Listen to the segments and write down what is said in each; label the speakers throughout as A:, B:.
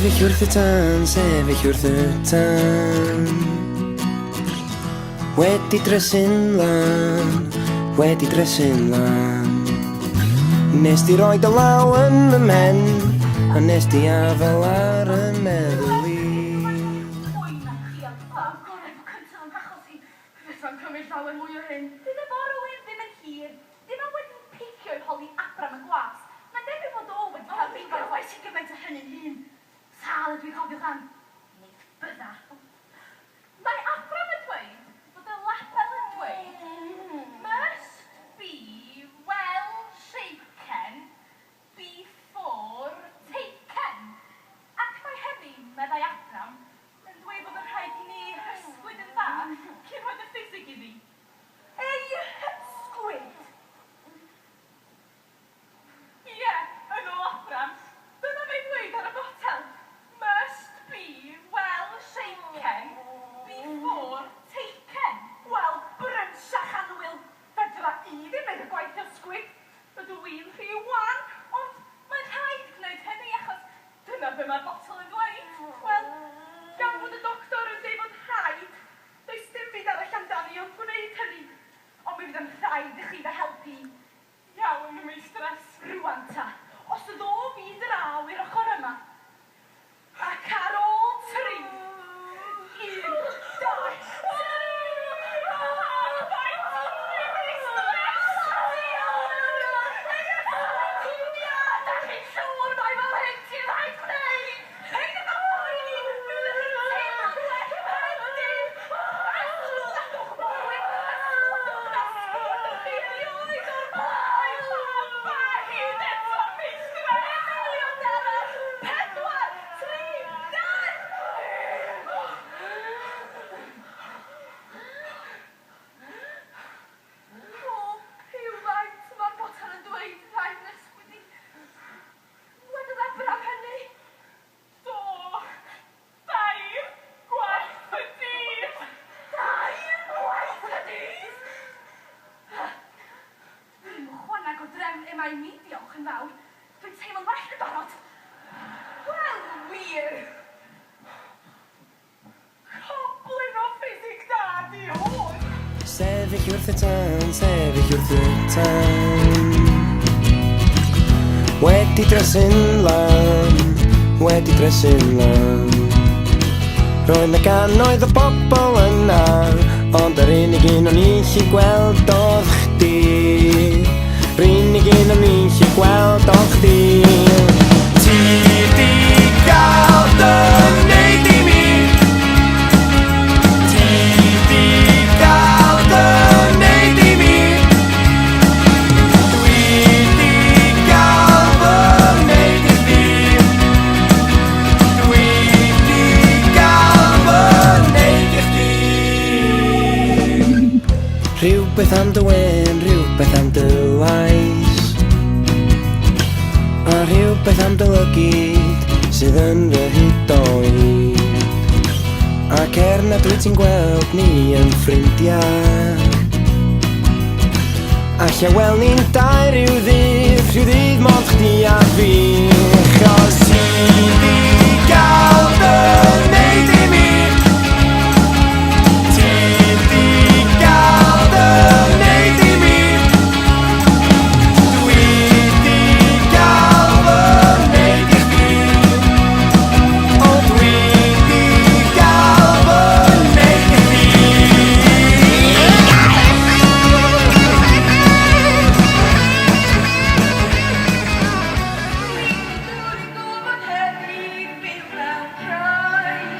A: Sefyll wrth y tân, sefyll wrth y tân. Wedi dresu'n lân, wedi dresu'n lân. Nes di roi dy law yn fy mhen, a nes di afael ar y meddwl i.
B: Pwy na chi am ffordd gorau fo cyntaf yn hachos hi. Fedrai'm cymryd llawer mwy o hyn.
C: Fydd y forwyn ddim yn hir. Dim ond wedi picio i holi Abram y gwas. Mae'n debyg fod o wedi cael
B: O, mi
C: rhywfaint o...
B: glywais i gymaint o hynny'n hun. Sâl ydw i cofiwch am. Nid bydda.
C: Mae Abram yn dweud fod y label yn dweud must be well shaken before taken. Ac mae hynny, meddai Abram, yn dweud fod yn rhaid i ni ei hysgwyd yn dda cyn rhoid y ffisig iddi.
B: Ei hysgwyd?
C: Ie, yn ôl Abram, dyna mae'n ddweud ar y botel, must be well shaken before taken.
B: Wel, brynsiach annwyl, fedra i ddim neud y gwaith ysgwyd,
C: Rydw i'n rhy wan, ond mae'n rhaid gwneud hynny achos dyna be mae'r botel yn ddweud. Wel, gan fod y doctor yn deud fod rhaid, does dim byd arall amdani ond gwneud hynny. Ond mi fydd yn rhaid i chi fy helpu i. Iawn, meistres.
B: Rwan ta, os ddof i draw i'r ochr yma, ac ar ôl tri, un, dau, tri!
C: Da chi'n siŵr mai fel hyn sy'n rhaid gwneud? Paid â phoeni! Teimlo'n well heddiw! Ysgwdwch mwy! Ysgwdwch na sgwdwch chi erioed o'r blaen! Paid eto, meistres! Eiliad arall! 4, 3, 2, 1!
B: Pob rhywfaint mae'r botel yn dweud rhaid neswyd i. Wedodd Abram hynny.
C: Do, dair gwaith y dydd.
B: Dair gwaith y dydd? Ddim chwaneg o drefn yma i mi, diolch yn fawr. Dwi'n teimlo'n well yn barod. Wel, wir!
C: Coblyn o ffisig da 'di hwn!
A: Sefyll wrth y tân, sefyll wrth y tân. Wedi dresu'n lân, wedi dresu'n lân. Roedd 'na gannoedd o bobl yna, ond yr unig un o'n i'n gallu gweld oedd chdi. Yr unig un o'n i'n gallu gweld oedd chdi. Ti 'di gael dy wneud i mi. Ti 'di gael dy wneud i mi. Dwi 'di gael fy wneud i chdi. Dwi 'di gael fy wneud i chdi. Rhywbeth am dy wên, rhywbeth am dy lais, a rhywbeth am dy lygid sydd yn fy hudo i. Ac er nad wyt ti'n gweld ni yn ffrindiau, alla wel ni'n dau ryw ddydd, rhyw ddydd mond chdi a fi. Chos ti 'di gael dy wneud i mi. Ti 'di gael dy wneud i mi. Dwi 'di gael fy wneud i chdi. O, dwi 'di gael fy wneud i chdi.
B: Dwi'n gwybod heddi byw mewn croen.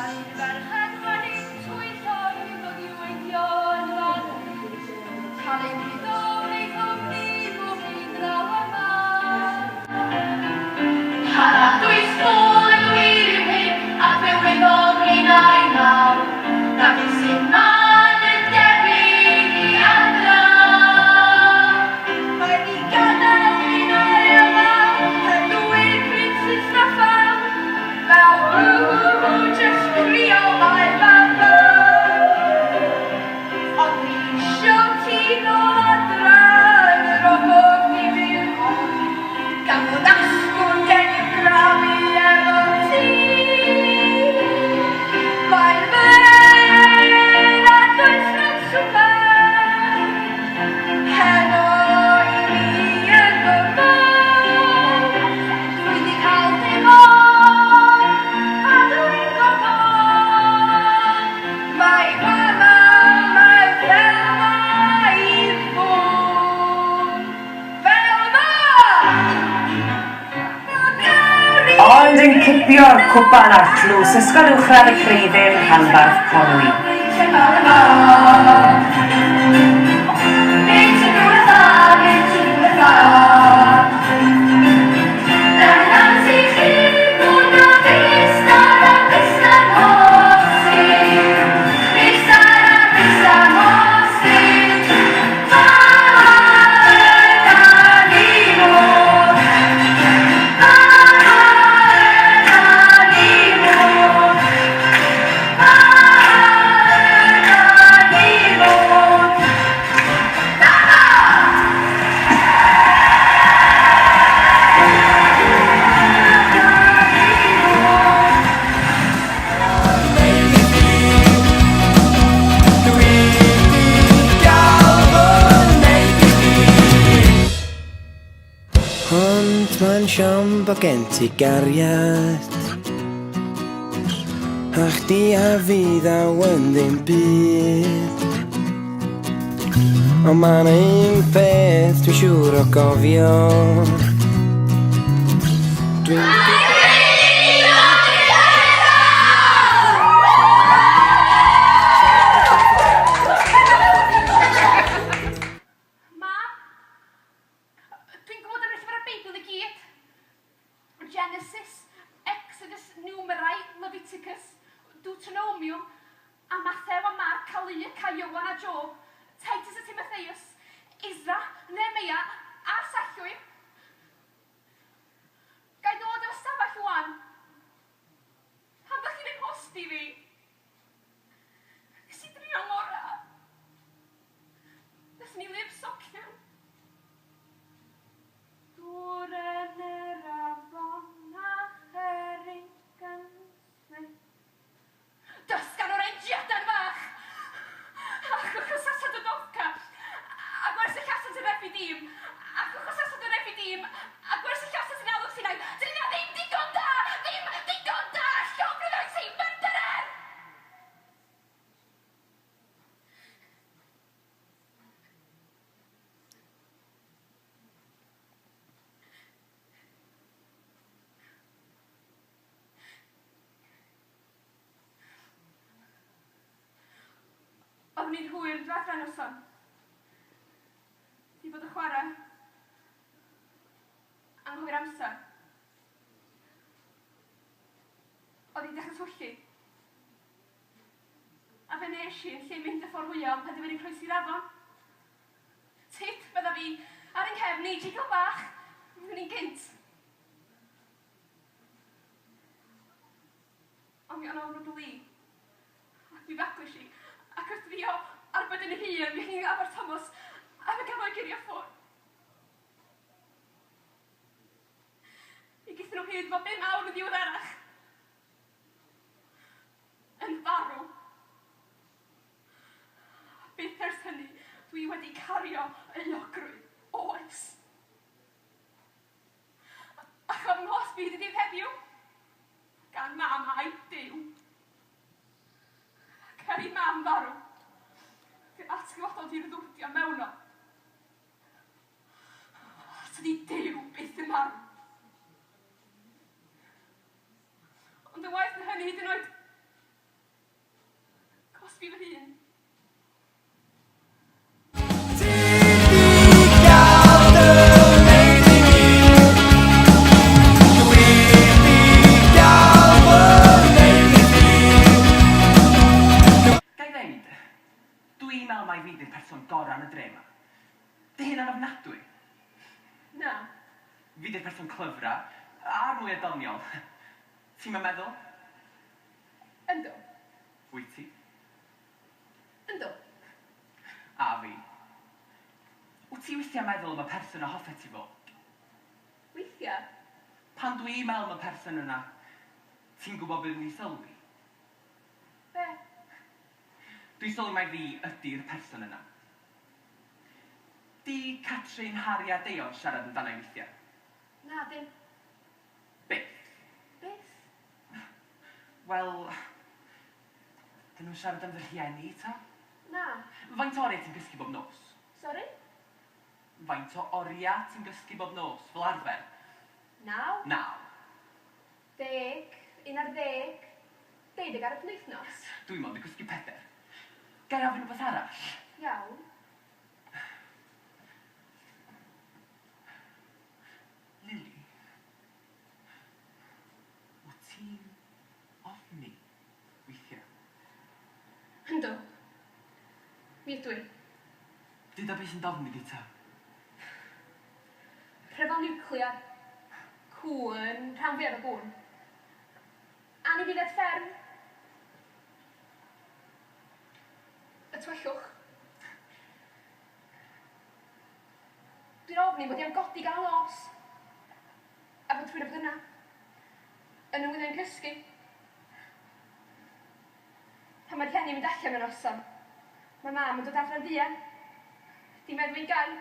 C: Mae'r ferched wedi twyllo drwy ddod i weithio yn y fan. Cael eu mudo wnaethom ni bob un draw yma. Paradwys nôl yn wir yw hyn, ac fe wyddom ninnau nawr nad oes un man yn debyg i adra. Mae di gadael ninnau yma, heb ddwyn prinsys na ffawd, fel ww, jyst crio mae mama. Ond dwi isio ti nôl adra yn yr ogof ddifyr, gan fod asgwrn gen i'w grafu efo ti. Mae'n fyr a does na'm swper, heno i mi yn fy mol. Dwi 'di cael digon, a dwi'n gwybod mai fama mae fel 'ma i fod. Fel 'ma!
D: Ond yn cipio'r cwpan a'r tlws Ysgol Uwchradd y Creuddyn, Rhanbarth Conwy.
A: Dwi 'di gael fy wneud i chdi. Ond mae'n siom bod gen ti gariad, a chdi a fi ddaw yn ddim byd. Ond ma' 'na un peth dwi'n siŵr o gofio. Dwi'n
B: Mam, dwi'n gwybod am y llyfrau Beibl i gyd. Genesis, Exodus, Numeri, Leviticus, Deuteronomium, a Mathew a Marc a Luc a Ioan a Job, Titus a Timotheus, Ezra, Nehemiah a Sallwy. Ga i ddod o'r ystafell ŵan? Pam dach chi'n nghosti fi? Nes i drio ngora. Nethon ni lip socian. Dŵr yn yr afon a cherrig yn slip. Dysgan o'r enjiadan fach! A chwchwsasad y dofca. A gwersyllhasant yn Rephidim. A chwchwsasant yn Rephidim. A gwersyllhasant yn Alwch Sinai. Dyn ni ddim digon da! Ddim digon da! Llofrudd ti, murderer! Oeddwn i'n hwyr yn dod adra noson. Di bod yn chwarae. Anghofio'r amser. Oedd hi'n dechrau twyllu. A fe nes i, yn lle mynd y ffordd fwyaf, ond penderfynu croesi'r afon. Tip, bydda fi, ar yng nghefn i, jigl bach, fyddwn i'n gynt. Ond mi o'n ormod o li. Ac mi fagwys i, ac wrth drio arbed yn hun, mi o'n i'n Aber Thomas, a fe gafodd ei girio ffwrdd. Mi gaethon nhw hyd fo bum awr yn ddiweddarach. Yn farw. Byth ers hynny, dwi wedi cario euogrwydd oes. A chofn nghosb i hyd y dydd heddiw, gan mam a'i Duw. Ac er i mam farw, fe atgyfododd hi'r ddwrdio mewn o. Tydi Duw byth yn marw. Ond yn waeth na hynny hyd yn oed, cosbi fy hun.
A: Ti 'di gael dy wneud i mi. Dwi 'di gael fy wneud i ti.
D: Ga i ddeud, dwi'n meddwl mai fi 'di'r person gorau yn y dre 'ma. 'Di hynna'n ofnadwy?
B: Na.
D: Fi 'di'r person clyfra, a'r mwya doniol. Ti'm yn meddwl?
B: Yndw.
D: Wyt ti?
B: Yndw.
D: A fi. Wyt ti weithiau meddwl am y person a hoffet ti fod?
B: Weithiau.
D: Pan dwi'n meddwl am y person yna, ti'n gwybod beth dwi'n sylwi?
B: Be?
D: Dwi'n sylwi mai fi ydy'r person yna. Di Catrin, Harri a Deon siarad amdana i weithiau?
B: Na, dim.
D: Byth?
B: Byth.
D: Wel, dyn nhw'n siarad am fy rhieni ta?
B: Na.
D: Faint o oriau ti'n gysgu bob nos?
B: Sori?
D: Faint o oriau ti'n gysgu bob nos, fel arfer?
B: 9.
D: 9.
B: 10, 11, 12 ar y penwythnos.
D: Dwi mond yn cysgu 4. Ga i ofyn rhywbeth arall?
B: Iawn.
D: Lili, wyt ti'n ofni weithiau?
B: Yndw. Mi ydw i.
D: Duda beth sy'n d'ofni di ta?
B: Rhyfel niwclear. Cŵn, rhan fwyaf o gŵn. Anifeiliaid fferm. Y tywyllwch. Dwi'n ofni mod i am godi ganol nos. A bod rhywun yn bod yna. Yn y wyddau'n cysgu. Pan mae'r rhieni'n mynd allan mewn noson, mae mam yn dod adre'n fuan. Di meddwi'n gau.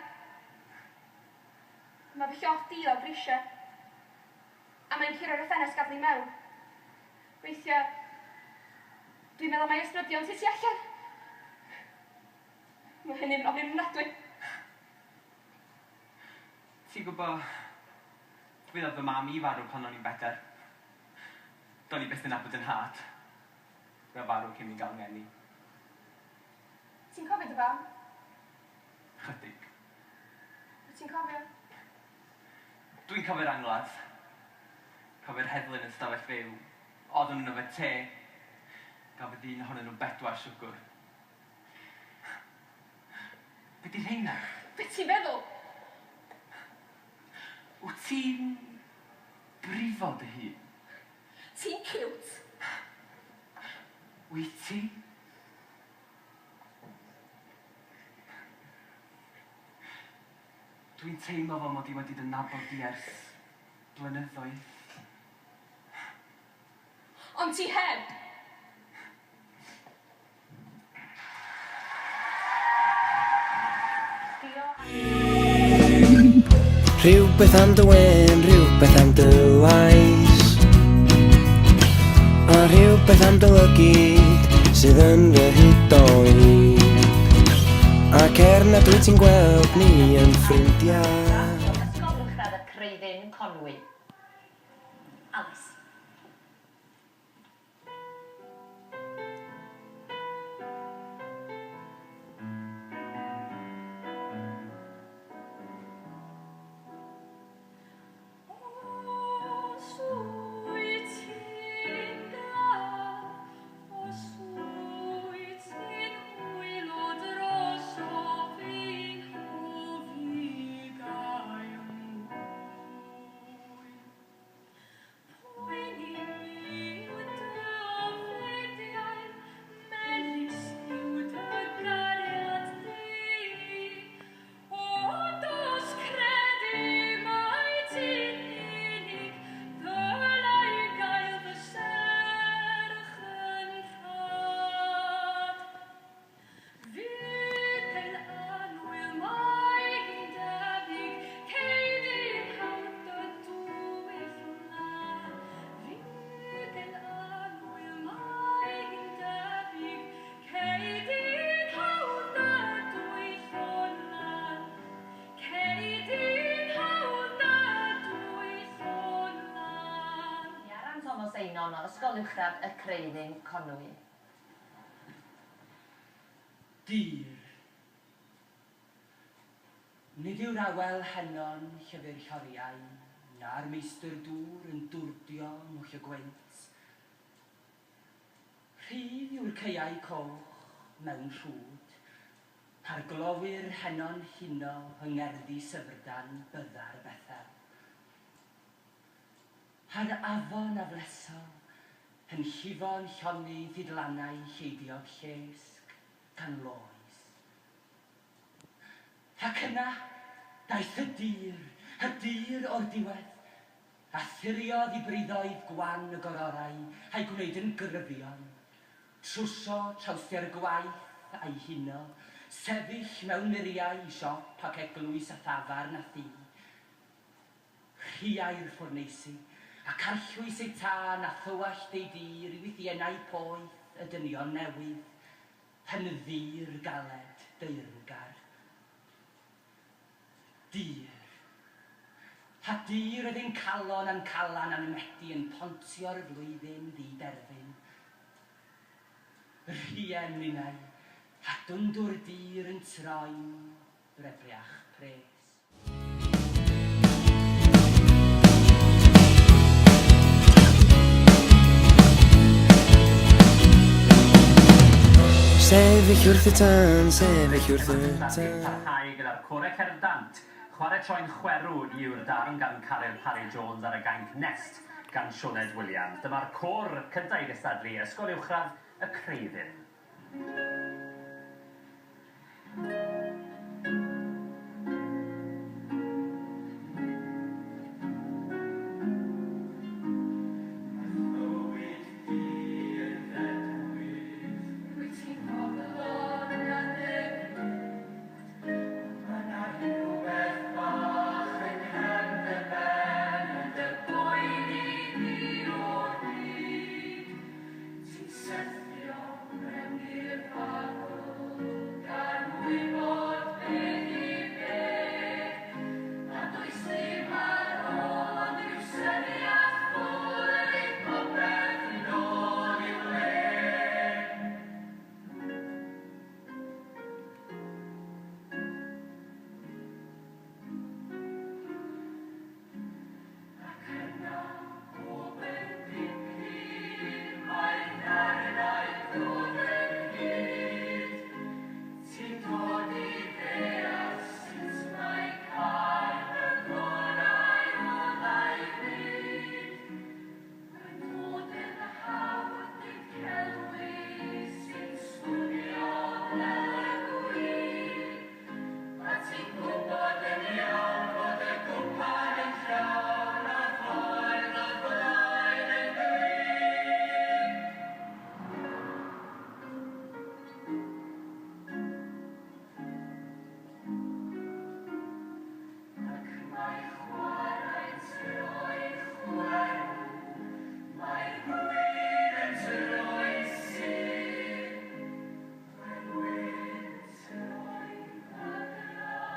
B: Mae fy llofft i lawr grisiau. A mae'n curo'r ffenest gadw i mewn. Weithiau, dwi'n meddwl mai ysbrydion sydd tu allan. Mae hynny'n ofni ofnadwy.
D: Ti'n gwybod, fuodd fy mam i farw pan o'n i'n 4. Do'n i byth yn nabod 'y nhad. Fuodd o farw cyn mi gael 'ngeni.
B: Ti'n cofio dy fam?
D: Chydig.
B: Wyt ti'n cofio?
D: Dwi'n cofio'r angladd. Cofio'r heddlu yn y stafell fyw. Oedden nhw'n yfed te. Gafodd un ohonyn nhw bedwar siwgr. Be 'di rheina?
B: Be ti'n feddwl?
D: Wyt ti'n brifo dy hun?
B: Ti'n ciwt.
D: Wyt ti? Dwi'n teimlo fel mod i wedi dy nabod di ers blynyddoedd.
B: Ond ti heb.
A: Rhywbeth am dy wên, rhywbeth am dy lais, a rhywbeth am dy lygid sydd yn fy hudo i. Ac er nad wyt ti'n gweld ni yn ffrindiau.
E: Ysgol Uwchradd y Creuddyn, Conwy. Alice.
B: Os wyt ti'n dda, os wyt ti'n wylo drosof fi, o fi gael mwy. Poeni yw dy ofidiau, melys yw dy gariad di. Ond os credu mai ti'n unig, ddylai gael fy serch yn rhad. Fugail annwyl, mae hi'n debyg, cei di'n hawdd dy dwyll lân. Fugail annwyl, mae hi'n debyg, cei di'n hawdd dy dwyll lân. Cei di'n hawdd dy dwyll lân.
E: Iaran Thomas Einon o Ysgol Uwchradd y Creuddyn, Conwy.
F: Dir. Nid yw'r awel heno'n llyfu'r lloriau, na'r meistr dŵr yn dwrdio mwll y gwynt. Rhydd yw'r caeau coch mewn rhwd, a'r glowyr heno'n huno yng ngerddi syfrdan byddar Bethel. A'r afon aflesol yn llifo'n llonydd hyd lannau lleidiog llesg gan loes. Ac yna, daeth y dur, y dur o'r diwedd, a thuriodd i briddoedd gwan y gororau a'u gwneud yn gryfion, trwsio trawstiau'r gwaith a'u huno, sefyll mewn muriau i siop ac eglwys a thafarn a thŷ. Rhiai'r ffwrneisi, ac arllwys eu tân a thywallt ei dir i wythiennau poeth y dynion newydd, yn ddur galed deyrngar. Dur. A dur oedd ein calon a'n calan a'n medi yn pontio'r flwyddyn ddi-derfyn. Rhien ninnau, a dwndwr dur yn troi'n brebriach pres.
A: Sefyll wrth y tân, sefyll wrth y tân.
G: Parhau gyda'r Corau Cerdd Dant. Chwarae Troi'n Chwerw yw'r darn gan Caryl Parry Jones ar y gainc Nest gan Sioned Williams. Dyma'r côr cyntaf i gystadlu, Ysgol Uwchradd y Creuddyn.
B: Ti'n syrthio mewn i'r bagl gan wybod be 'di be, a does dim ar ôl ond rhyw syniad ffôl yn neud popeth yn ôl i'w le. Ac yna, o ben dipyn, mae'r darnau dod ynghyd. Ti'n dod i ddeall sut mae cael y gorau o ddau fyd. Yn dod yn hawdd, nid celwydd sy'n swnio fel y gwir. A ti'n gwybod yn iawn fod y gwpan yn llawn a ffordd o flaen yn glir. Ac mae chwarae'n troi'n chwerw, mae'r gwin yn troi'n sur. Mae'r wynt yn troi'n ddagrau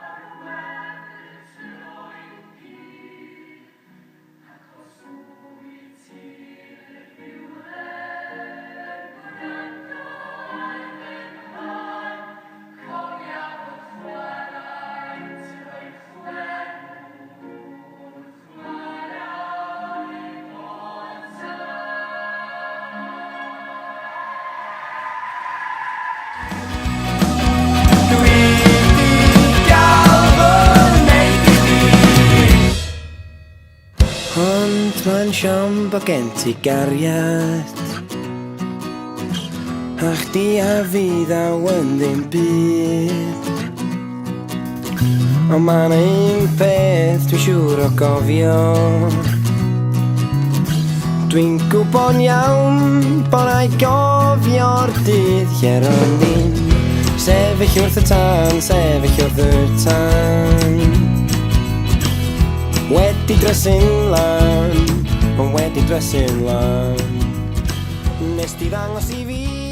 B: a'r wefr yn troi'n gur. Ac os wyt ti rhywle yn gwrando ar fy nghân, cofia fod chwarae'n troi'n chwerw'n chwarae o tân.
A: Dwi 'di gael fy wneud i chdi. Ond mae'n siom bod gen ti gariad A chdi a fi ddaw yn ddim byd Ond ma' 'na un peth dwi'n siŵr o gofio Dwi'n gwybod iawn bod rhaid gofio'r dydd lle'r o'n i'n Sefyll wrth y tân, sefyll wrth y tân Wedi drysu'n lan, ond wedi drysu'n lan Nes di ddangos i fi